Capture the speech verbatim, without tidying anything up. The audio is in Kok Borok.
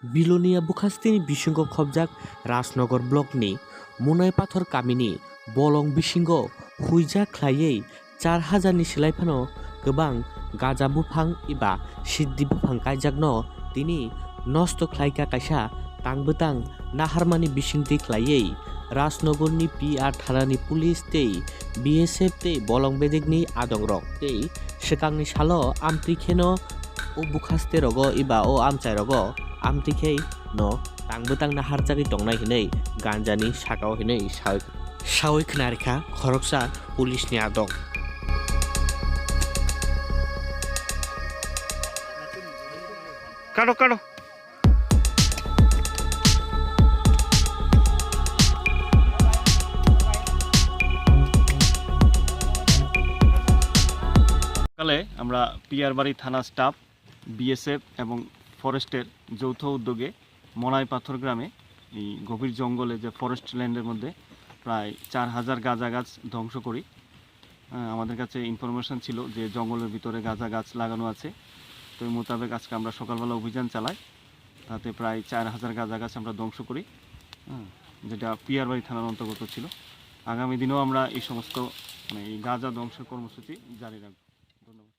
Bilonia bukhasteni bisingo khobjak Rajnagar blockni Monai Pathor kamini bolong bisingo huijak khlaiwi char hajar ni silai phano kwbang gaja buphang eba siddhi buphang kaijakno tini nosto khlaikha kaisa tang bwtang naharmani bisingtwi khlaiwi Rajnagarni P R thanani police tei B S F tei bolong bedekni adongrok tei swkangni salo amtwi kheno o bukhaste rogo eba o amchai rogo amtwi khe no tang bwtang naharjagwi tongnai hinwi ganjani sakao hinwi sawi, sawi khna rikha khoroksa police ni adong. Kado, kado. সকালে আমরা পিয়ারবাড়ি থানা staff, BSF এবং ফরেস্টের যৌথ উদ্যোগে মনাই পাথর গ্রামে এই গভীর জঙ্গলে যে ফরেস্ট ল্যান্ডের মধ্যে প্রায় চার হাজার গাঁজা গাছ ধ্বংস করি। আহ, আমাদের কাছে ইনফরমেশন ছিল যে জঙ্গলের ভিতরে গাঁজা গাছ লাগানো আছে। তো এই মোতাবেক আজকে আমরা সকালবেলা অভিযান চালাই, তাতে প্রায় চার হাজার গাঁজা গাছ আমরা ধ্বংস করি, হ্যাঁ, যেটা পিয়ারবাড়ি থানার অন্তর্গত ছিল। আগামী দিনেও আমরা এই সমস্ত, মানে, এই গাঁজা ধ্বংসের কর্মসূচি জারি রাখবো। ধন্যবাদ।